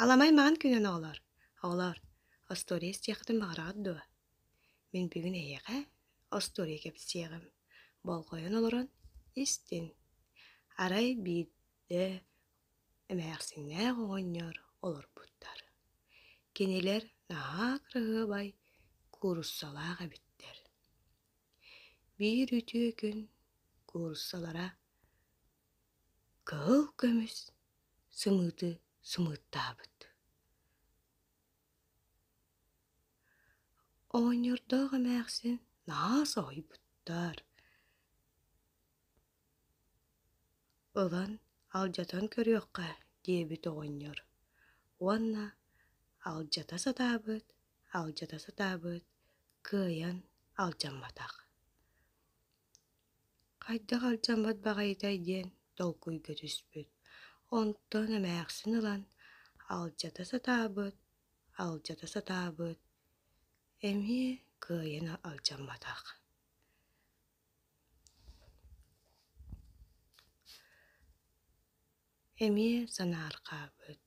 Аламай маҕан күнүн оҕолор! Оҕолоор, остуоруйа истиэххитин баҕараҕыт дуо? Мин бүгүн эһиэхэ остуоруйа кэпсиэҕим. Болҕойон олорон истин. Арай биирдэ эмээхсиннээх оҕонньор олорбуттар. Кинилэр наһаа кыраһыабай кууруссалаах эбиттэр. Биир үтүө күн кууруссалара кыһыл көмүс сымыыты сымыыттаабыт. Оҕонньордоох эмээхсин наһаа соһуйбуттар. Ылан алдьатан көрүөххэ диэбит оҕонньор уонна алдьата сатаабыт, алдьата сатаабыт, кыайан алдьамматах. Хайдах алдьаммат баҕайытай диэн толкуйга түспүт. Онтон эмээхсин ылан алдьата сатаабыт, алдьата сатаабыт, эмиэ кыайан алдьамматах. Эмиэ санаарҕаабыт.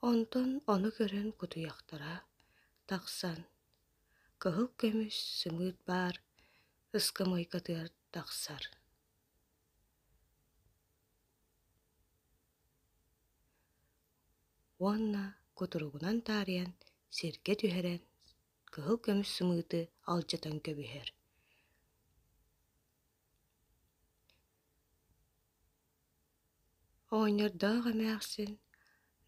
Онтон ону көрөн кутуйахтара тахсан, кыһыл көмүс сымыыт баар ыскамыайкатыгар тахсар. Уонна кутуругунан таарыйан сиргэ түһэрэн кыһыл көмүс сымыыты алдьатан кэбиһэр. Оҕонньордоох эмээхсин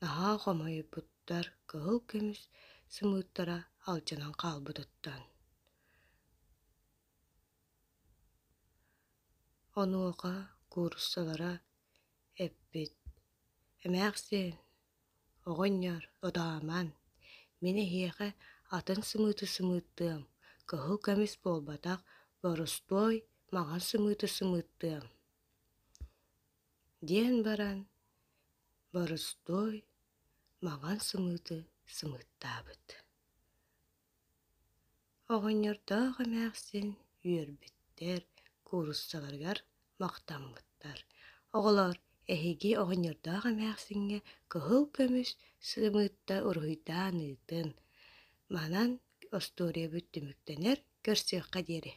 наһаа хомойбуттар кыһыл көмүс сымыыттара алдьанан хаалбытыттан. Онуоха кууруссалара эппит: «Эмээхсин, оҕонньор, ытааман, мин эһиэхэ атын сымыыты сымыыттыам, кыһыл көмүс буолбатах, боростуой маҥан сымыыты сымыыттыам» диэн баран боростуой маҥан сымыыты сымыыттаабыт. Оҕонньордоох эмээхсин үөрбүттэр, кууруссаларыгар махтаммыттар. Оҕолоор, эһиги оҕонньордоох эмээхсиҥҥэ кыһыл көмүс сымыытта уруһуйдаан ыытын. Манан остуоруйабыт түмүктэнэр, көрсүөххэ диэри.